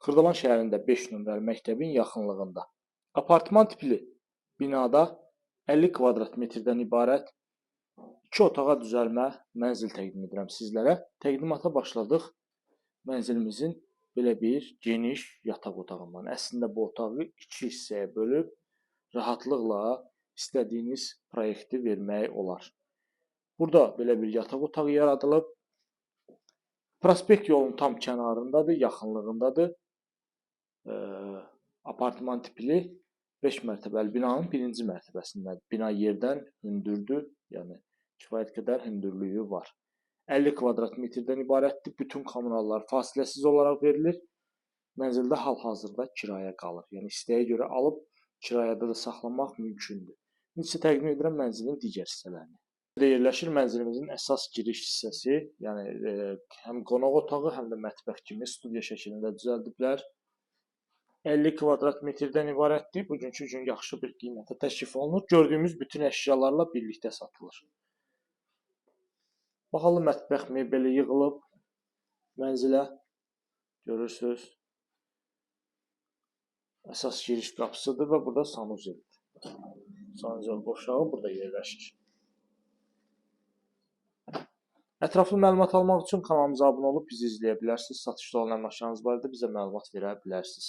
Xırdalan şəhərində 5 nömrəli məktəbin yaxınlığında. Apartman tipli binada 50 kvadrat metrdən ibarət 2 otağa düzəlmə mənzil təqdim edirəm sizlərə. Təqdimata başladıq mənzilimizin belə bir geniş yataq otağından. Əslində bu otağı 2 hissəyə bölüb rahatlıqla istədiyiniz proyekti vermək olar. Burada belə bir yataq otağı yaradılıb. Prospekt yolunun tam kənarındadır, yaxınlığındadır. Apartman tipli 5 mərtəbəli binanın birinci mərtəbəsindədir. Bina yerdən hündürdür, yəni kifayət qədər hündürlüyü var. 50 kvadrat metrdən ibarətdir. Bütün kommunallar fasiləsiz olaraq verilir. Mənzildə hal-hazırda kirayə qalır. Yəni istəyə görə alıb kirayədə də saxlamaq mümkündür. İndi sizə təqdim edirəm mənzilin digər hissələrini. Burada yerləşir mənzilimizin əsas giriş hissəsi, yəni həm qonaq otağı, həm də mətbəx kimi studiya şəklində düzəldiblər. 50 kvadrat metrdən ibarətdir. Bugünkü gün yaxşı bir qiymətə təklif olunur. Gördüyümüz bütün əşyalarla birlikdə satılır. Bahalı mətbəx mebeli yığılıb mənzilə. Görürsünüz. Əsas giriş qapısıdır və burada sanuzeldir. Sanuzel qovşağı burada yerləşir. Ətraflı məlumat almaq üçün kanalımıza abunə olub bizi izləyə bilərsiniz. Satışda olan əmlaklarınız barədə bizə məlumat verə bilərsiniz.